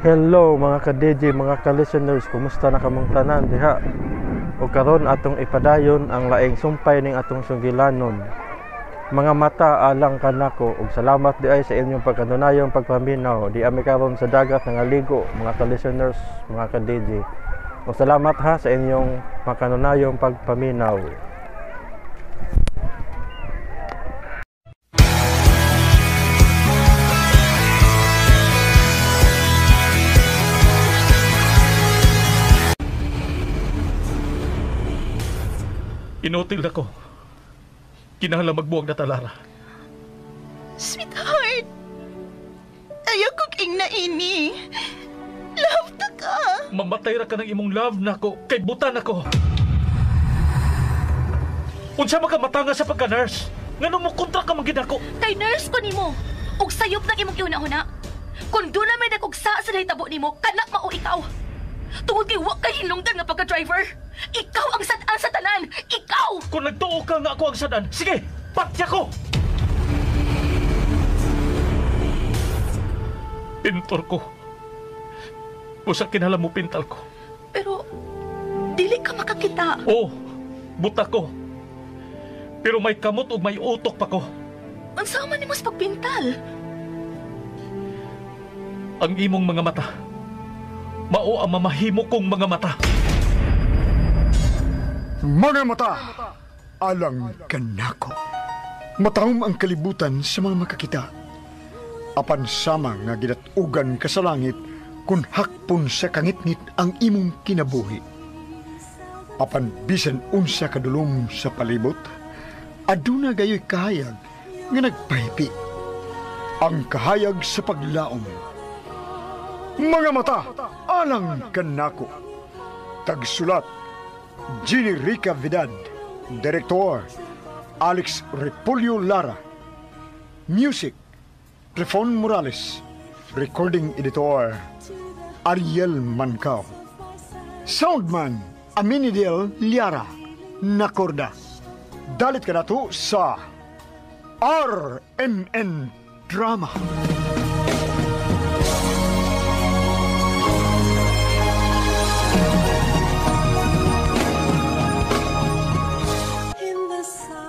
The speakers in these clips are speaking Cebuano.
Hello mga ka-DJ, mga ka-listeners, kumusta na kamong tanan diha? O karon atong ipadayon ang laing sumpay ning atong sugilanon. Mga mata alang kanako ug salamat di ay sa inyong pagkanunayong pagpaminaw. Di ami karon sa dagat nangaligo mga ka-listeners, mga ka-DJ. O salamat ha sa inyong makanunayong pagpaminaw. Inutil ako. Kinahanglan magbuwag na talara. Sweetheart, ayaw kong ingna ini. Love ta ka. Mamatay ra ka ng imong love nako kay butan ako. Unsa man ka matanga sa pagka-nurse? Ngano mo kontra ka man gid ako? Kay nurse ko nimo. Ug sayop nang imong gihuna-huna. Kung doon na may nagugsa sa nahitabo nimo, kanak mao ikaw. Tungod kay wa kay hinungdan nga pagka-driver. Ikaw ang sad-an sa tanan. Ikaw! Kung nagtuo ka nga ako ang sad-an, sige, patya ko! Pintor ko. Usa kinahanglan mo pintal ko. Pero, dili ka makakita. Oo, buta ko. Pero may kamot ug may utok pa ko. Unsa man nimo sa pagpintal? Ang imong mga mata. Mao ang mamahimo kong mga mata. Mga mata, alang kanako. Matahom ang kalibutan sa mga makakita. Apan sama nga gidatugan ka sa langit kung hakpon sa kangitngit ang imong kinabuhi. Apan bisan unsa kadulom sa palibot, aduna gayoy kahayag nga nagpahipi. Ang kahayag sa paglaom. Mga mata, alang kanako. Tagsulat, Jenny Rica Vidad. Director, Alex Repolyo Lara. Music, Trifon Morales. Recording Editor, Ariel Mancao. Soundman, Aminidel Liara. Nakorda. Dalit ka na to sa RMN Drama.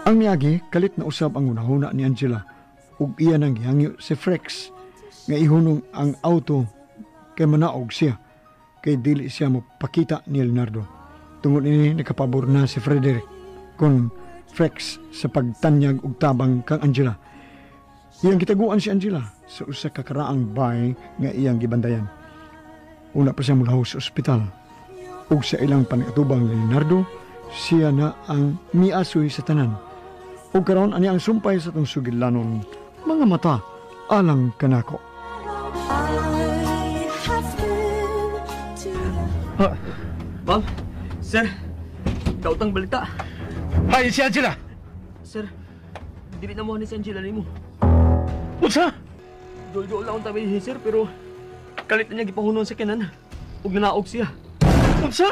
Ang miyagi, kalit na usab ang unahuna ni Angela ug iya nang gihangyo si Frex nga ihunong ang auto kay manaog siya kay dili siya mopakita ni Leonardo. Tungod ini nakapabor na si Frederick kon Frex sa pagtanyag og tabang kang Angela. Iyang gitaguan si Angela sa usa ka karaang bay nga iyang gibantayan. Una pa siya mulaho sa ospital ug sa ilang pangatubang ni Leonardo, siya na ang miasoy sa tanan. O karon ani ang sumpay sa itong sugilanon, mga mata, alang kanako. Ma'am, sir, dautang balita. Hay, si Angela! Sir, dili na mo ni si Angela nimo. Unsa? Duol-duol lang ang tabi ni sir, pero kalit na niya gipahunon sa kanan. Ug nanaog siya. Unsa?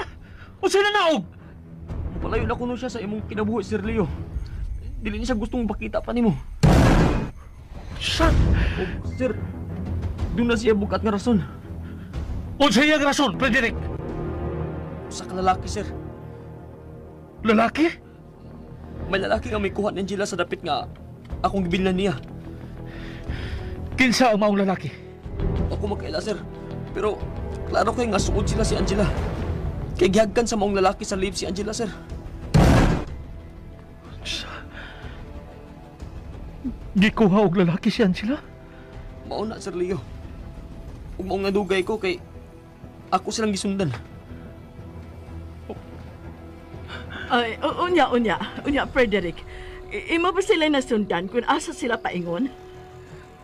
Unsa nanaog? Palayo na kuno siya sa imong kinabuhi, Sir Leo. Dili niya siya gustong pakita pa nimo. Sa? Oh, sir, doon na siya bukat nga rason. Unsa iyang rason, Frederick? Sa kalalaki, sir. Lalaki? May lalaki nga may kuha ni Angela sa dapit nga akong gibilnan niya. Kinsa ang maong lalaki? Ako makaila, sir. Pero klaro kay nga suod sila si Angela. Kay gihagkan sa maong lalaki sa live si Angela, sir. Gikuha og lalaki si Angela? Mao na, Sir Leo. Ug maong nadugay ko kay ako silang gisundan. Ay, unya, unya. Unya, Frederick. Imo ba sila nasundan kung asa sila paingon?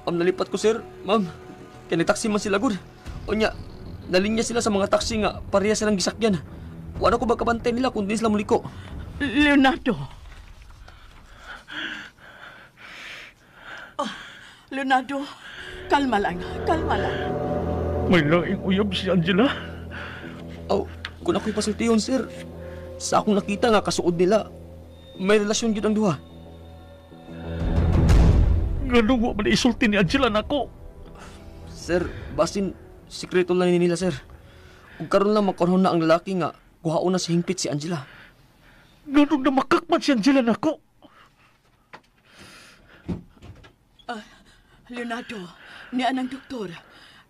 Nalipat ko, sir. Ma'am, kay nagtaksi man sila, gud. Unya, nalinya sila sa mga taksi nga pareha silang gisakyan. Wala ko ba kabantay nila kung di sila muliko. Leonardo. Oh, Leonardo, kalma lang, kalma lang. May laing uyab si Angela. Oh, kung ako'y pasultiyon, sir. Sa akong nakita nga kasuod nila, may relasyon gyud ang duha. Ganun wa man isulti ni Angela nako. Sir, basin Sikreto lang nila, sir. Ug karon lang makarhon na ang lalaki nga kuhaon na sa hingpit si Angela. Nganong namakakman si Angela nako? Leonardo, niya ang doktor.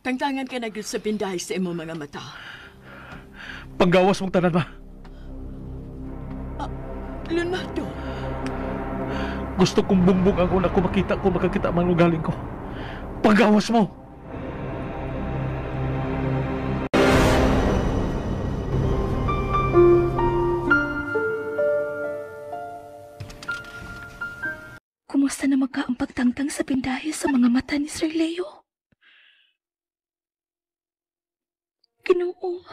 Tangtangan ka na gyud sa bindahe sa imong mga mata. Panggawas mong tanan, ma. Leonardo! Gusto kong bungbong ang una ko makita ko makakita man galing ko. Panggawas mo! Kumusta na magka ang pagtangtang sa bindahe sa mga mata ni Sir Leo? Ginoo,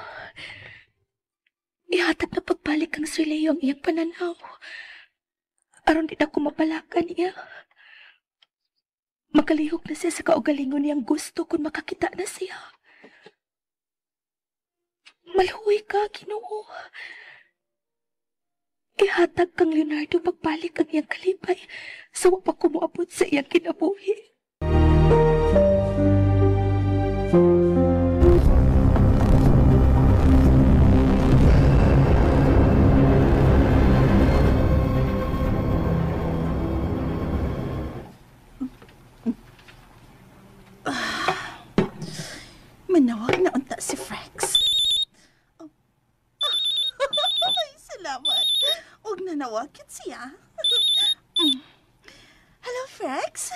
ihatag na pagbalik kang Sir Leo ang iyang pananaw. Aron di na ko mapalakan niya. Makalihok na siya sa kaugalingon niyang gusto kung makakita na siya. Maluoy ka, Ginoo. Ihatag kang Leonardo pagbalik ang iyang kalipay sa wa pa kumuabot sa iyang kinabuhi. Manawag na unta si Frex. Oh. Ay, salamat. Huwag na nawagit siya. Hello, Frex.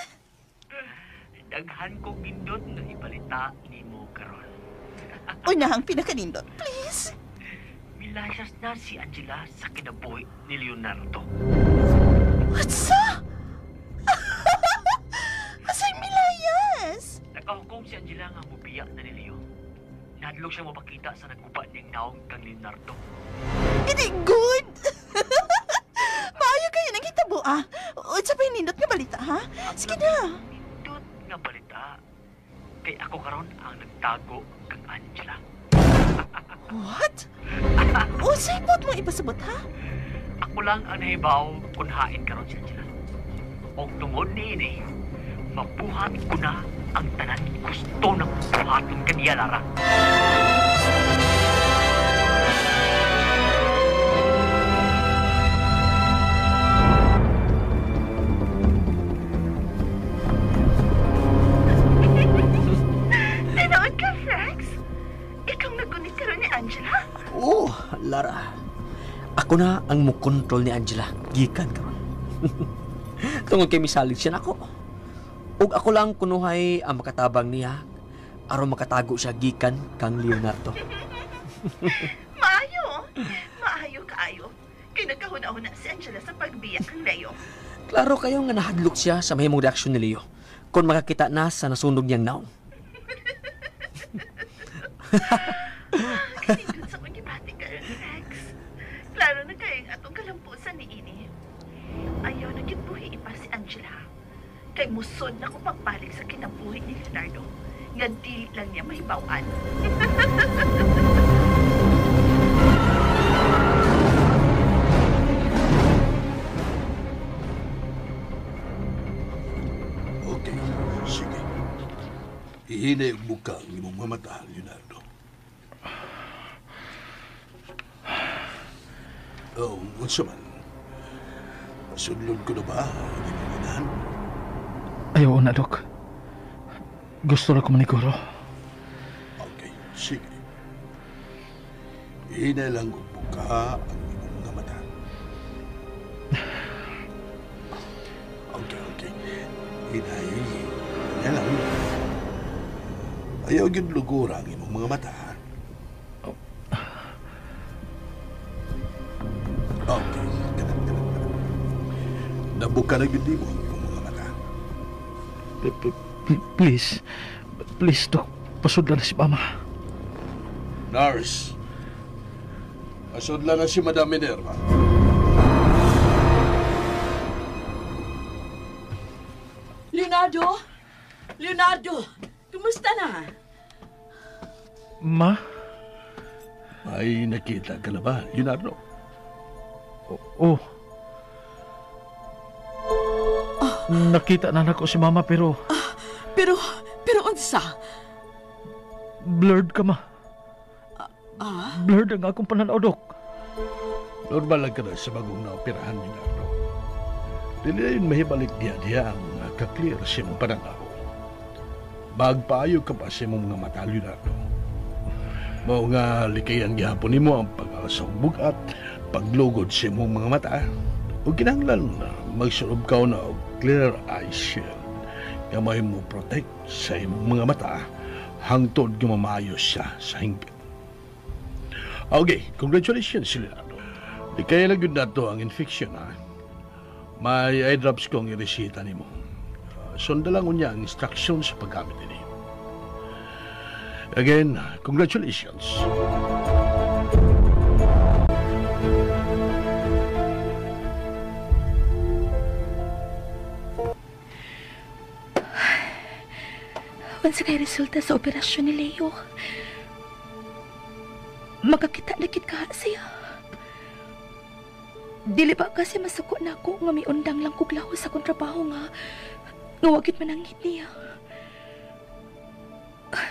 Daghan ko gindot na ibalita nimo karon. Unahang pinakanindot, please. Milasas na si Angela sa kinabuhi ni Leonardo. What's up? Asay milayas? Nakahukom si Angela nga mubiya na ni Leo. Nadlok siya mapakita sa nagguba niyang naong kang Leonardo. Hindi good! Maayo kayo nang hitabo, ah. Unsa pa nindot nga balita, ha? Sige na. Nindot nga balita. Kay ako karon ang nagtago kang Angela. What? Unsay pot mo ipasabot, ha? Ako lang ang nahibaw kung hain karon si Angela. Og tungod niini, mabuhat ko na ang tanan gusto ng buhaton kaniya, Lara. Tinood ka, Frex? Ikaw nagunit karon ni Angela? Oh, Lara. Ako na ang mukontrol ni Angela. Gikan karon. Tungod kay misalig siya nako. Ug ako lang kunuhay ang makatabang niya aron makatago siya gikan kang Leonardo. Maayo. Maayo kaayo. Kay nagkahuna-huna si Angela sa pagbiya kang Leo. Klaro kayo nga nahadlok siya sa mahimong reaksyon ni Leo kung makakita na sa nasunog niyang naong. Kanindot sa kong gibati karon, Rex. Klaro na kayong atong kalampusan ni ini. Ayaw na gyud buhi ipa si Angela. Kay musod na ko pagbalik sa kinabuhi ni Leonardo. Nga dili lang niya mahibaw-an. Okay, sige. Ihinay ang buka ang imong mga mata, Leonardo. Oh, unsa man? Sudlon ko na ba ang imong inahan? Ayaw na, Dok. Gusto na ko maniguro. Okay, sige. Ihinay lang og buka ang imong mga mata. Okay, okay. Hinay, hinay lang. Ayaw gyud lugura ang imong mga mata. Okay, kanang, kanang, kanang. Nabuka na gyud nimo ang imong mga mata. Please, please, Dok. Pasudla na si Mama. Nurse, pasudla na si Madam Minerva. Leonardo! Leonardo! Kumusta na? Ma? Ay, nakita ka na ba, Leonardo? Oh. Nakita na nako si Mama pero... Pero unsa? Blurred ka, ma. Blurred ang akong pananaw, Dok. Normal lang ka na sa bagong naoperahan ni Leonardo. Dili na yun mahibalik diya-diya ang kaklear sa imong pananaw. Magpaayo ka pa sa imong mga mata, Leonardo. Mao nga likayan gihapon nimo ang pag-alsa og bugat, paglugod sa imong mga mata. O kinahanglan magsurob ka na og clear eye shield nga may mo protect sa imong mga mata hangtod nga mamaayos siya sa hingpit. Okay, congratulations, Leonardo. Di kaya lang yun nato ang infection, ha? May eye drops kong iresita nimo. Sundan lang unya ang instruction sa paggamit nini. Again, congratulations. Unsa kay resulta sa operasyon ni Leo? Makakita na kit ka siya. Dili ba kasi masuko na ako nga miundang lang kog lahos sa akong trabaho nga wagit mananghit niya.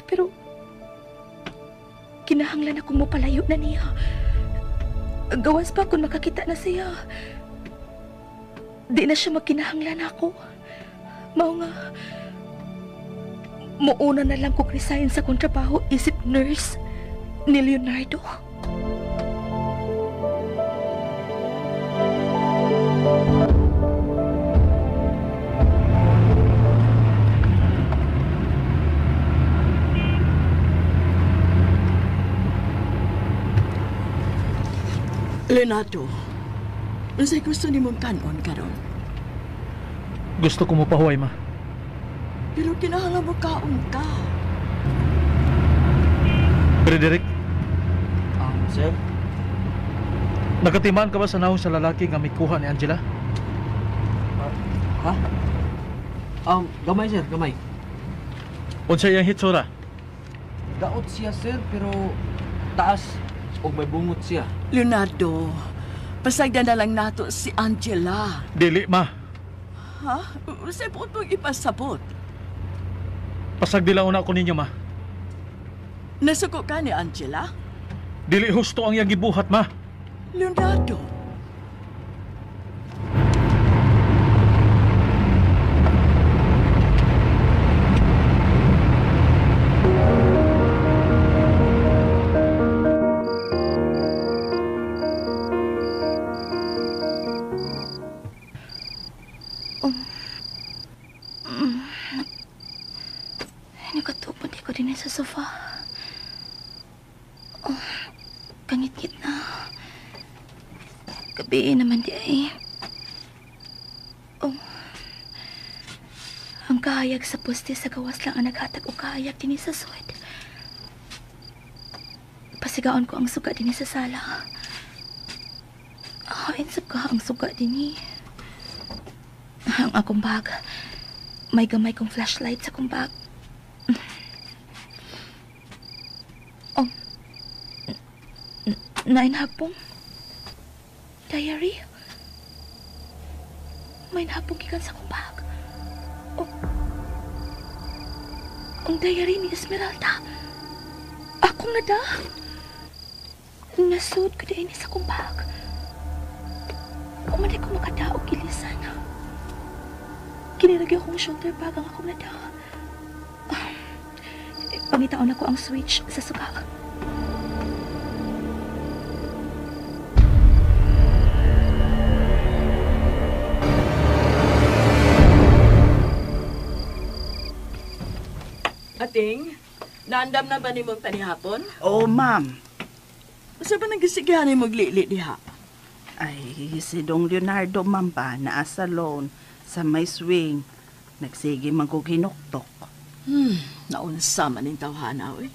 Pero kinahanglan akong mopalayo na niya. Gawas pa kung makakita na siya. Di na siya magkinahanglan ako. Mao nga muuna na lang kog resign sa akong trabaho isip nurse ni Leonardo. Leonardo, unsay gusto nimong kan-on karon? Gusto ko mo pahuway, ma. Pero kinahanglan mo kaon ka. Frederick? Sir? Nakatiman ka ba sa naong sa lalaki nga mikuha ni Angela? Ha? Gamay, sir, gamay. Unsa iyang hitsura? Daot siya, sir, pero taas og may bungot siya. Leonardo, pasagdan na lang nato si Angela. Dili, ma. Ha? Unsay buot mong ipasabot? Pasagdilaon na ako ninyo, ma. Nasuko ka ni Angela? Dili husto ang iyang gibuhat, ma. Leonardo. Nakatupad ko din sa sofa. Oh, kangit-ngit na. Gabi naman di ay. Oh. Ang kahayag sa poste sa gawas lang ang naghatag o kahayag din sa suwed. Pasigaon ko ang suga din sa sala. Ah, insap ka ang suga din eh. Ang akong bag. May gamay kong flashlight sa akong bag. Oh. Nainhapong? Diary? May nahapong gikan sa akong bag. Oh. Ang diary ni Esmeralda. Akong nada. Nasud ko din sa akong bag. Umanay ko makadaog gilisan. Kiniragi akong shoulder bag ang akong nada. Pangitaon ako ang switch sa suga. Ating, naandam na ba ni mong panihapon? Oo, ma'am. Sa ba nagisigahan ni maglili diha? Ay, si Dong Leonardo, ma'am ba, naa sa loan, sa may swing. Nagsige magughinuktok. Naunsa man yung tawhana, oy.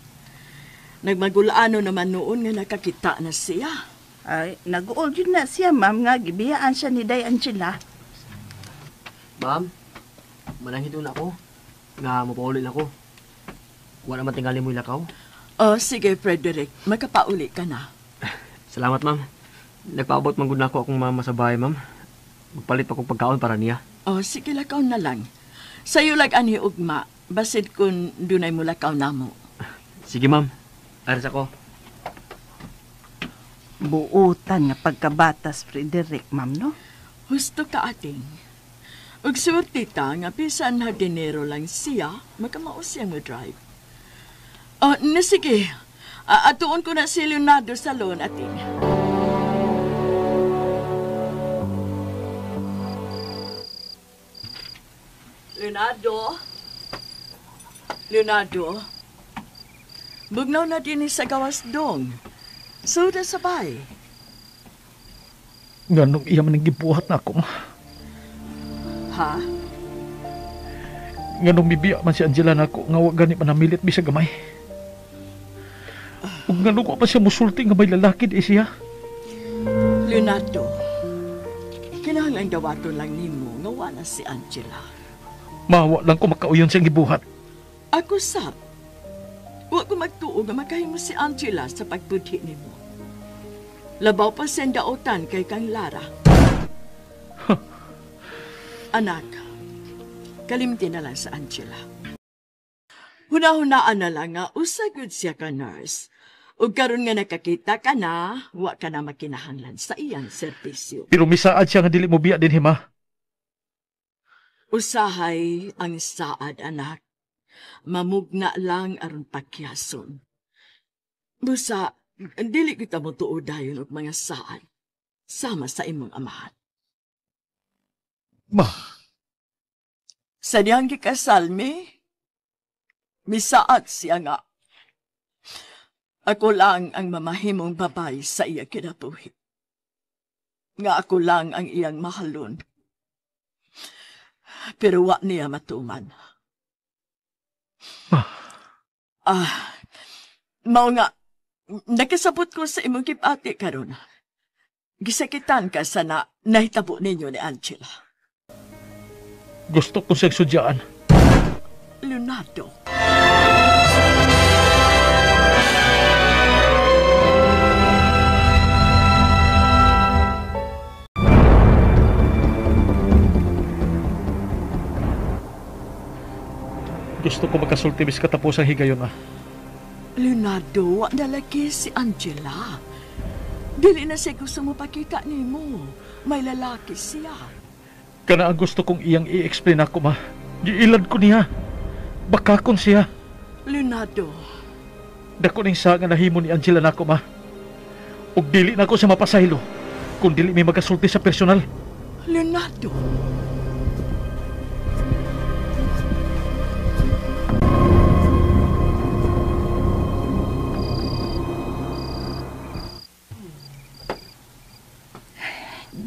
Nagmagulano naman noon nga nakakita na siya. Ay, nag-uol yun na siya, ma'am, nga gibiyaan siya ni Day Angela. Ma'am, manangit na ako. Nga, mapauli na ako. Wala man tingali mo ilakaw. Oh, sige, Frederick. Makapauli ka na. Salamat, ma'am. Nagpaabot man gud na ako akong mama sa bahay, ma'am. Magpalit pa kong pagkaon para niya. Oh, sige, lakaw na lang. Sayo lag ani ugma. Basid kun dunay mo lakaw na mo. Sige, ma'am. Aras ako. Buutan nga pagkabatas, Frederick, ma'am, no? Husto ka, ating. Ug swerte ta nga bisan hardinero lang siya, makamao siya mo drive. Oh, na sige. Atuon ko na si Leonardo sa loan, ating. Leonardo? Leonardo? Bugnaw na din sa gawas dong. Suda sabay. Nganong iya man ang gibuhat na ako, ma. Ha? Nganong mibiya man si Angela nako nga wa gani manamilit bisag gamay. Ug nganong wa pa siya musulti nga may lalaki di siya. Leonardo, kinahanglan dawaton lang nimo nga wa na si Angela. Mawa lang ko makauyon siyang gibuhat. Ako sab, wa ko magtuo nga makahimo si Angela sa pagbudhi nimo. Labaw pa siyang daotan kay kang Lara. Anak, kalimti na lang sa Angela. Huna-hunaan na lang nga usa gud siya ka nurse. Ug karon nga nakakita ka na, wa ka na makinahanglan sa iyang serbisyo. Pero misaad siya nga dili mo biya din hima. Usahay ang saad, anak. Mamugna lang aron pagkiyason. Busa, dili kita mo tuo dayon og mga saad. Sama sa imong amahan. Ma. Sa diyang gikasal mi, misaad siya nga. Ako lang ang mamahimong babay sa iya kinabuhi. Nga ako lang ang iyang mahalon. Pero wa niya matuman. Ah, mao nga, nakasabot ko sa imong gipati karon. Gisakitan ka sa na nahitabo ninyo ni Angela. Gusto ko siyang sudyaan. Leonardo. Gusto ko magkasulti bis katapos ang higayon, ah. Leonardo, wa nalaki si Angela. Dili na siya gusto mo pakita nimo. May lalaki siya. Kana ang gusto kong iyang i-explain ako, ma. Giilad ko niya. Bakakon siya. Leonardo. Dako ning sa nga nahimo ni Angela nako, ma. Ug dili na ako siya mapasaylo kung dili may magkasulti sa personal. Leonardo.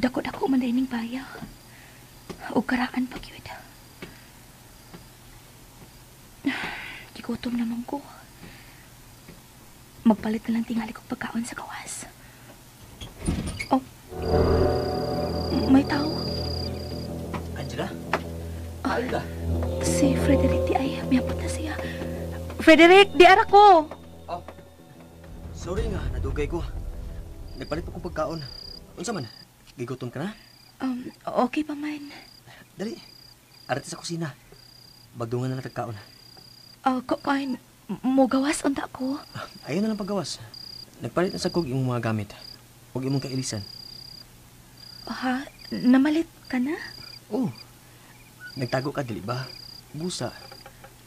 Dako-dako man ning baya. O karaan pa gyud. Gigutom naman ko. Magpalit na lang tingali kong pagkaon sa gawas. Oh, may tao. Angela? Angela? Si Frederick di ay miyapot na siya. Frederick, di ara ko! Oh, sorry nga, nadugay ko. Nagpalit pa kong pagkaon. Unsa man? Gigutom ka na? Okay pa man. Dali, arati sa kusina. Bagdungan na lang tagkaon. Kain, mo gawas unta ko. Ayaw na lang paggawas. Nagpalit na sa kog imong mga gamit. Huwag imong kailisan. Ha? Namalit ka na? Oo. Nagtago ka, dili ba? Busa.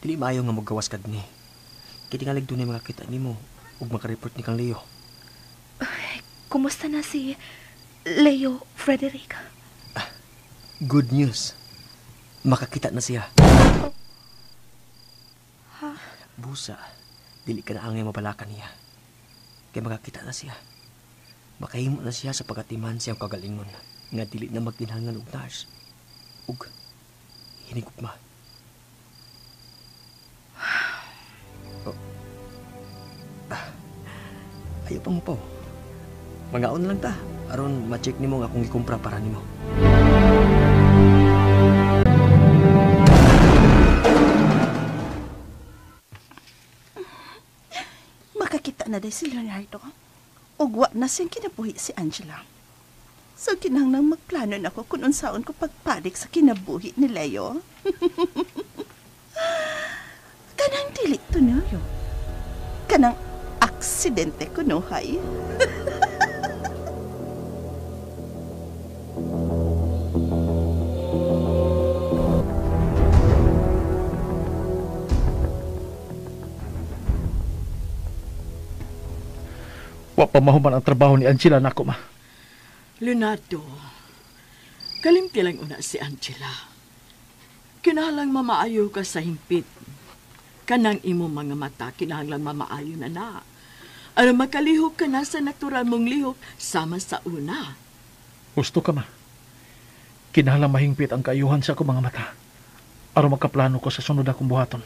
Dili maayo nga moggawas ka dini. Kaya tingalig doon ay makakita nimo ug makareport ni kang Leo. Ay, kumusta na si Leo, Frederick? Good news. Makakita na siya. Oh. Ha? Busa, dili ka na angay mabalakan niya. Kaya makakita na siya. Makahimo na siya sa pagkatiman siyang kagalingon nga dili na magkinahanglan og nurse. Ug hinigugma. Oh. Ayaw pang mupaw. Mangaon na lang ta. Aron ma-check nimo nga akong gikumpra para nimo. Makakita na day si Leonardo. Ug wa na siyang kinabuhi si Angela. So kinahanglang magplano na ko kung unsaon ko pagpadik sa kinabuhi ni Leo. Kanang dili to niyo. Kanang aksidente kunuhay. Wa pa mahuman ang trabaho ni Angela nako, ma. Leonardo, kalimti lang una si Angela. Kinahanglang mamaayo ka sa hingpit. Kanang imo mga mata, kinahanglang mamaayo na na. Aron makalihok ka na sa natural mong lihok sama sa una. Gusto ka, ma. Kinahanglang mahingpit ang kaayuhan sa akong mga mata. Aron makaplano ko sa sunod akong buhaton.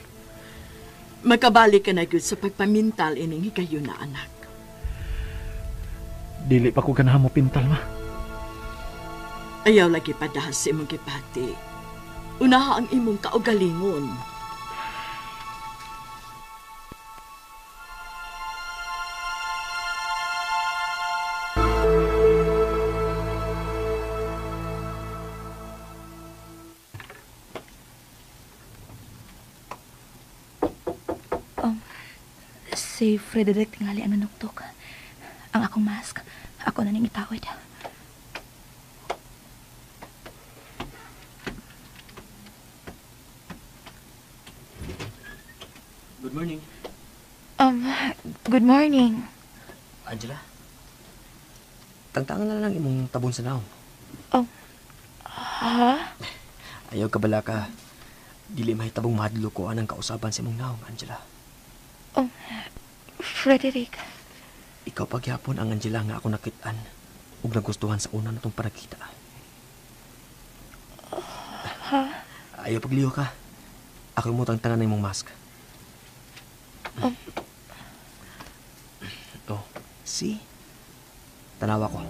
Makabalik ka na gyud sa pagpamintal ining higayon na anak. Dili pa ko ganahan mo pintal, ma. Ayaw lagi padahas sa imong gipati. Unaha ang imong kaugalingon. Si Frederick tingali ang nanuktok. Ang akong mask, ako na ning itawid. Good morning. Good morning. Angela, tangtangan na lang imong tabon sa naong. Oh, ha? Ayaw ka bala ka. Dili mahitabong mahadlo ko anang kausaban sa imong naong, Angela. Oh, Frederick. Ikaw pagyapon ang Angela nga ako nakit-an ug nagustuhan sa una natong panagkita. Ha? Ayaw pagliho ka. Ako mo tangtangan na imong mask. Oh, see? Tanawa ko.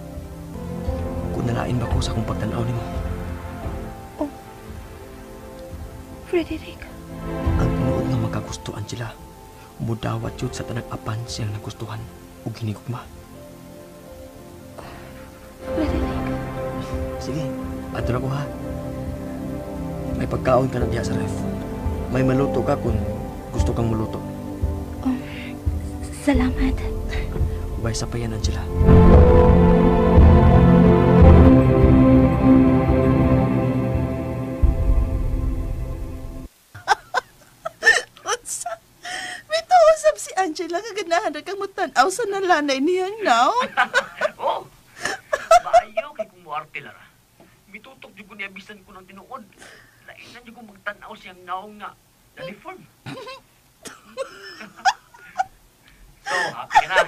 Kung nalain ba ko sa akong pagtanaw nimo? Oh. Frederick. Ang tinuod nga magkagusto, Angela, mudawat yun sa tanang apan siyang nagustuhan ug hinigugma. Frederick. Sige, adto na ko ha. May pagkaon ka na diha sa ref. May maluto ka kung gusto kang muluto. Oh, salamat. Way sa pa yan, Angela. Unsa? May tuusap si Angela kaganahan na kang mutanaw sa nalanay niyang now. Oh! Maayo kay kung muarte, Lara. Mitutok jud ko niya bisan ko ng tinuod. Lainan jud ko magtan-aw siyang naong nga na-deform. So, happy ka na.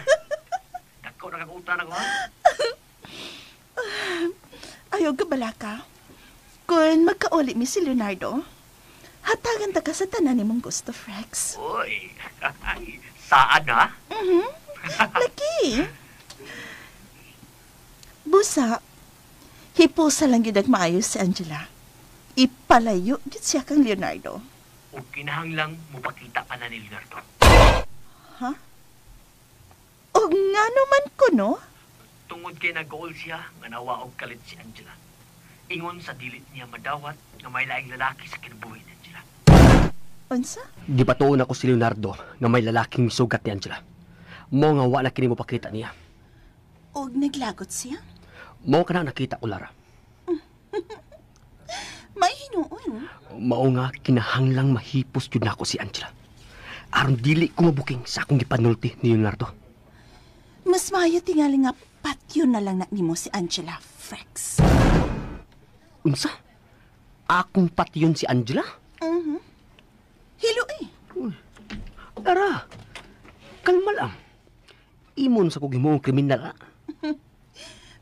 Dako na kag utang ako, ha? Ayaw ka balaka. Kung magkauli mi si Leonardo, hatagan ta ka sa tanan nimong gusto, Frex. Uy, saan ha? Mhm. Laki. Busa, hipusa lang yun maayos si Angela. Ipalayo yun siya kang Leonardo. Ug kinahanglang mupakita ka na ni Leonardo. Ha? O nga naman ko, no? Tungod kay nag-goal siya, nga nawa og kalit si Angela. Ingon sa dili niya madawat nga may laing lalaki sa kinabuhi ni Angela. Unsa? Gipatuon ako si Leonardo nga may lalaking misugat ni Angela. Mo nga wa na kini mopakita niya. Og naglagot siya? Mo ka na nakita ko, Lara. May hinuon. Mao nga kinahanglang mahipos jud nako si Angela. Aron dili ko mabuking sa akong gipanulti ni Leonardo. Mas maayo tingali nga patyon na lang na nimo si Angela, Frex. Unsa? Akong patyon si Angela? Mhm. Hilo eh. Lara, kalma lang. Imon sa kog himuong kriminal.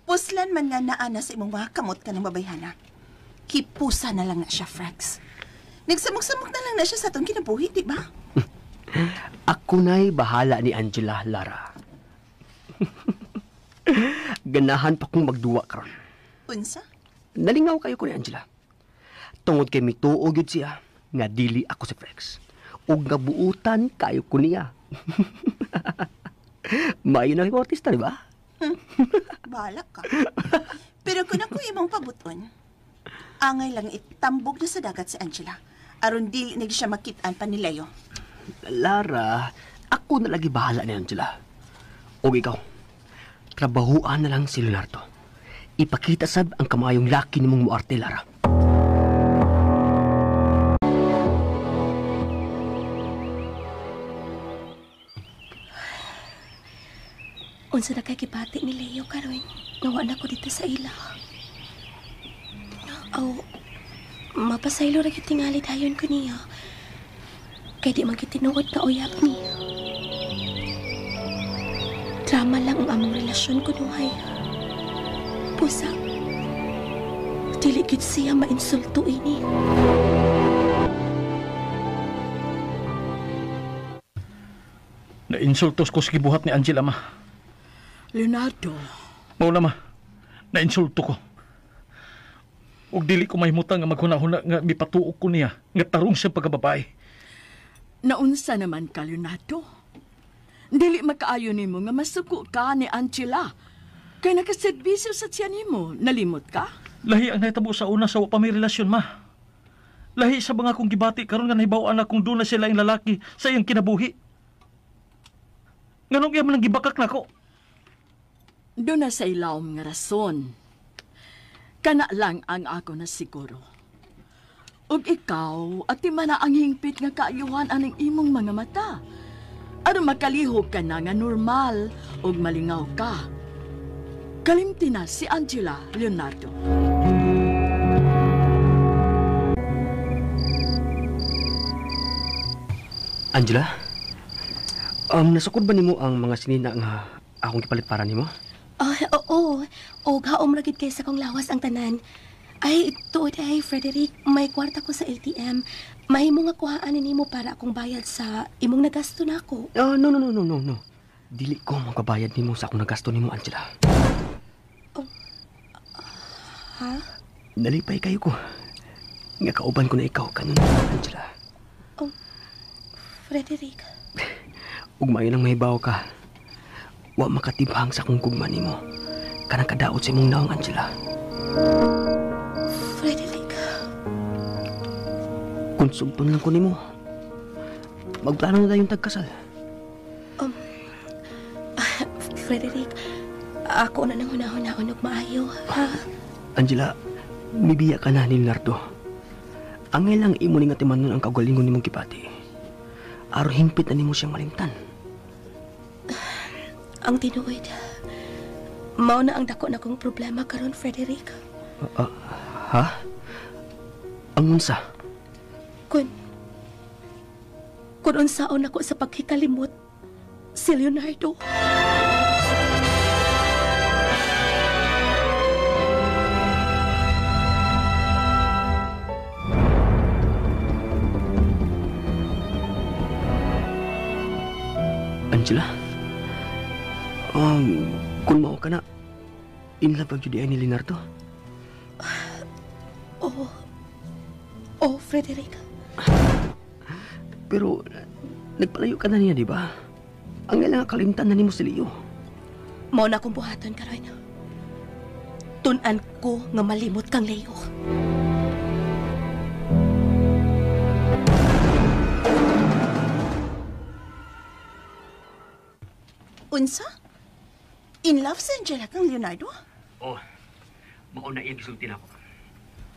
Puslan man nga naana sa imong mga kamot ka ng babayhana. Kipusa na lang na siya, Frex. Nagsamok-samok na lang na siya sa atong kinabuhi, di ba? Ako na'y bahala ni Angela, Lara. Ganahan pa kong magduwa karon. Unsa? Nalingaw kayo ko ni Angela. Tungod kay mituo gyud siya nga dili ako si Frex. Ug nga buutan kayo ko niya. Maayo na kay artista, di ba? Bahala ka. Pero kung ako imong pabuton, angay lang itambog na sa dagat si Angela. Aron dili na siya makit-an pa ni Leo. Lara, Ako na lagi bahala ni Angela. O ikaw, trabahuan na lang si Leonardo. Ipakita sab ang kamayong laki nimong muarte, Lara. Unsa na kay gibati ni Leo karon? Nawa na ko dito sa ila. Aw, mapasaylo ra gyud tingali dayon ko niya. Kay di man gyud tinuod nga uyab niya. Drama lang ang among relasyon kunuhay. Pusa, dili gyud siya mainsulto ini. Nainsultos ko sa gibuhat ni Angela, ma. Leonardo. Mao na, ma. Nainsulto ko. Ug dili ko mahimutang nga maghuna-huna nga mipatuok ko niya nga tarong siya pagkababae. Naunsa naman ka, Leonardo? Dili makaayo nimo nga masuko ka ni Angela. Kay nakaserbisyo sa tiyan nimo. Nalimot ka? Lahi ang nahitabo sa una sa wa pa may relasyon, ma. Lahi sa mga akong gibati karon nga nahibaw-an akong doon na sila ang lalaki sa iyang kinabuhi. Nganong iya man ang gibakak nako? Doon na sa ilawom nga rason. Kana lang ang ako na siguro. Ug ikaw, at na ang hingpit nga kaayuhan aning imong mga mata. Aron makalihok ka na nga normal ug malingaw ka. Kalimti na si Angela, Leonardo. Angela, nasukod ba nimo ang mga sinina nga akong gipalit para nimo? Oo. O haom ra gid kay sa kong lawas ang tanan. Ay, tuod ay, Frederick, may kwarta ko sa ATM. Mahimo nga kuhaan nimo para akong bayad sa imong nagasto nako. No. Dili ko magbabayad nimo sa akong nagasto nimo, Angela. Oh, ha? Nalipay kayo ko. Nga kauban ko na ikaw kanon, Angela. Oh, Frederick. Ug maayo nang mahibaw ka. Wa makatibhang sa akong gugma nimo. Kanang kadaot sa imong naong, Angela. Frederick. Kung sugton lang ko nimo, magplano na tayong tagkasal. Frederick, ako na nang hunahon-nahon og maayo, ha? Angela, mibiya ka na ni Leonardo. Angay lang imo ni nga timanon ang kaugalingon nimong gibati. Aron hingpit na nimo siyang malimtan. Ang tinuod, mao na ang dako na kong problema karon, Frederick. Ha? Ang unsa? Kun unsaon ako sa pagkikalimot si Leonardo. Angela? Kung mao ka na, in love ang jud ni Leonardo? Oo. Oh, Frederick. Pero, nagpalayo ka na niya, di ba? Ang ilang kalimtan na nimo si Leo. Mao na akong buhaton karon. Tun-an ko nga malimot kang Leo. Unsa? In love si Angela kang Leonardo? Oh, mao na iyang gisulti nako.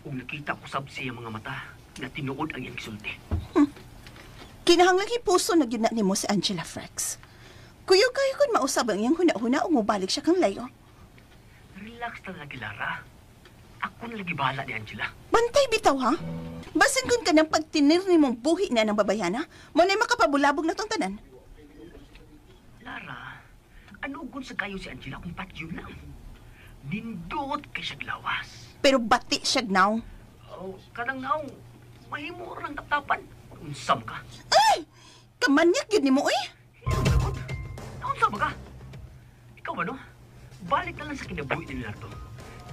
Ug nakita ko sab siya mga mata na tinuod ang iyang gisulti. Kinahanglan hipuso na gyud na nimo si Angela, Frex. Kuyo kayo kun mausab ang iyang huna-huna ug mobalik siya kang Leo. Relax na lagi, Lara. Ako na lagi bahala ni Angela. Bantay bitaw, ha? Basin kun ka ng pagtinir nimong buhi na ng babayana, mo na'y makapabulabog na tong tanan. Lara, ano gun sa kayo si Angela kung patyo lang? Nindot kay siya lawas. Pero bati siya now. Oh, kanang naong, mahimo ra ng taptapan. Unsam ka? Ay! Kamanyak yun ni mo, eh! Naunsa ba ka? Ikaw ba, no? Balik na lang sa kinabuhi ni Leonardo.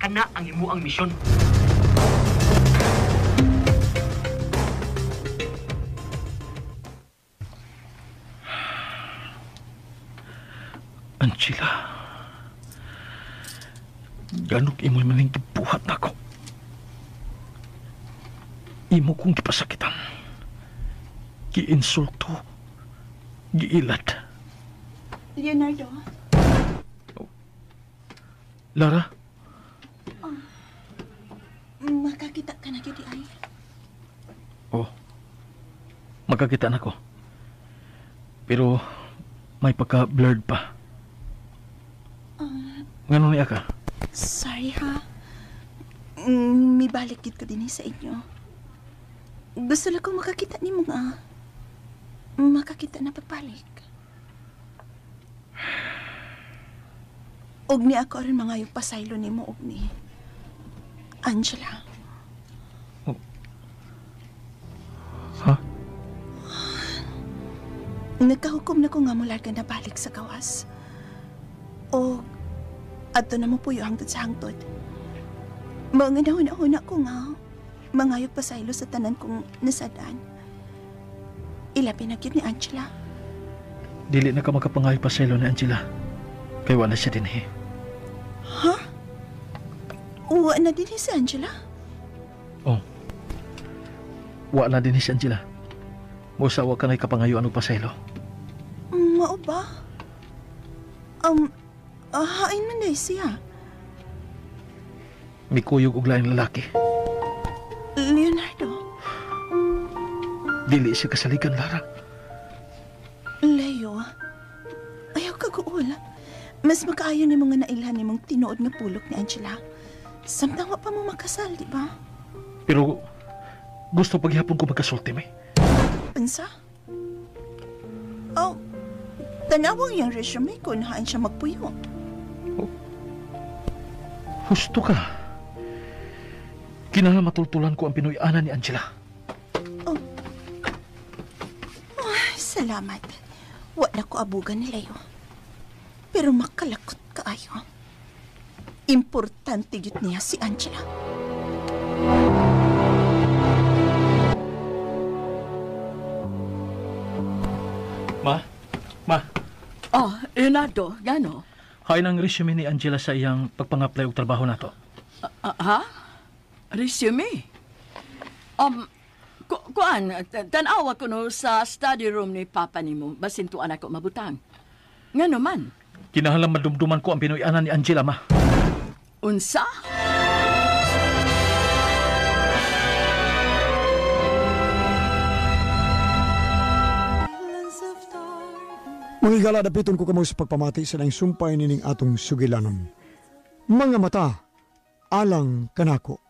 Kana ang imo ang misyon. Angela, ganok imo'y maning gibuhat nako. Imo kong gipasakitan. Giinsulto. Giilat. Leonardo? Oh. Lara? Oh. Makakita ka na gyud ay. Oh. Makakita na ko. Pero may pagka-blurred pa. Ngano niya ka? Sorry ha. Mibalik gid ko dinhi sa inyo. Gusto lang kong makakita nimo nga. Makakita na pagbalik. Og ni ako rin mga yung pasaylo nimo og ni Angela. Oh. Ha? Nagkahukom na ko nga mula ka na balik sa gawas. O adto na mo puyo hangtod sa hangtod. Mga nahuna-huna ko nga mangayog pasaylo sa tanan kong nasadaan. Ilabi na gyud ni Angela. Dili na ka makapangayo pasaylo ni Angela. Kay wala siya dinhi. Ha? Wa na dinhi si Angela? Oh. Wa na dinhi si Angela. Musa wa ka na'y kapangayuan og pasaylo. Mao ba? Hain man dahil siya. Mikuyog og laing lalaki. Leonardo. Dili siya kasaligan, Lara. Leo, ayaw kaguol. Mas makaayo ni mga nailhan ni mong tinuod nga pulok ni Angela. Samtang wa pa mo makasal, di ba? Pero gusto paghihapon ko magkasulti, may. Unsa? Oh, tanawang iyang resume ko na haan siya magpuyo. Oh, husto ka. Kinahanglan matultulan ko ang Pinoy-anan ni Angela. Oh. Oh, salamat. Wa na ko abugan ni Leo. Pero makalakot kaayo. Importante gyud niya si Angela. Ma? Ma? Oh, Leonardo, gano? Hain ang resume ni Angela sa iyang pagpang-apply og trabaho nato. Ha? Resume? Kuan, tan-awa ko no sa study room ni Papa nimo, basin tuan ako mabutang. Ngano man? Kinahanglan madumduman ko ang Pinoy-anan ni Angela, ma. Unsa? Mga higala, dapiton ko kamo sa pagpamati sa laing sumpay nining atong sugilanon. Mga mata, alang kanako.